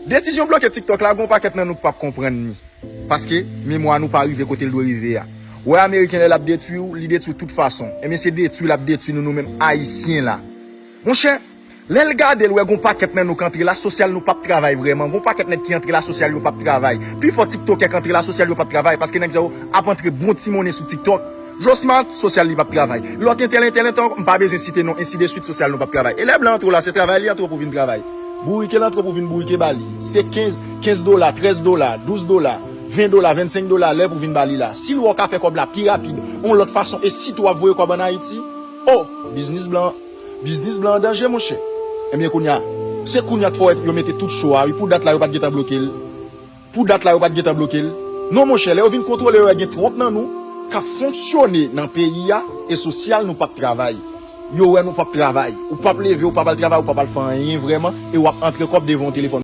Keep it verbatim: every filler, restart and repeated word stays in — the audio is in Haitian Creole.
Desizyon bloke TikTok la, gon pakèt nan nou k p ap konprann li. Paske memwa nou pa rive kote l dwe rive a. Ou wè Ameriken lè l ap detwi w, li detwi w tout fason. Ebyen se detwi l ap detwi nou, nou menm Ayisyen la. Monchè, lè l gade l wè gon pakèt nan nou k antre la sosyal nou p ap travay vrèman. Gon pakèt nèg ki antre la sosyal yo p ap travay. Pifò tiktokè k antre la sosyal yo p ap travay paske nèg sa yo ap antre bon ti monnen sou TikTok. Josmart, sosyal li p ap travay. Lòt entèl, entèl, entèl, m pa bezwen site non, ensi de swit, sosyal nou p ap travay. E lè blan antre w la, se travay li antre w pou vin travay. Bourike l antre w pou vin bourike ba li. Se kenz, kenz dola, trèz dola, douz dola, ven dola, vennsenk dola lè pou vin ba li la. Si l wè w ka fè kòb la pi rapid, yon lòt fason, e sitou w ap voye kòb ann Ayiti, o, biznis blan, biznis blan an danje, monchè. Ebyen, kounye a, se kounye a k fè w wè yo mete tout cho a, wi, pou dat la, yo pa t gentan bloke l. Pou dat la, yo pa t gentan bloke l. Non, monchè, lè yo vin kontwole, yo wè gen twòp nan nou k ap fonksyone nan peyi a, e sosyal nou p ap travay. Yo wè nou p ap travay. Ou p ap leve, ou p ap al travay, ou p ap al fè anyen vrèman, e w ap antre kòb devan yon telefòn.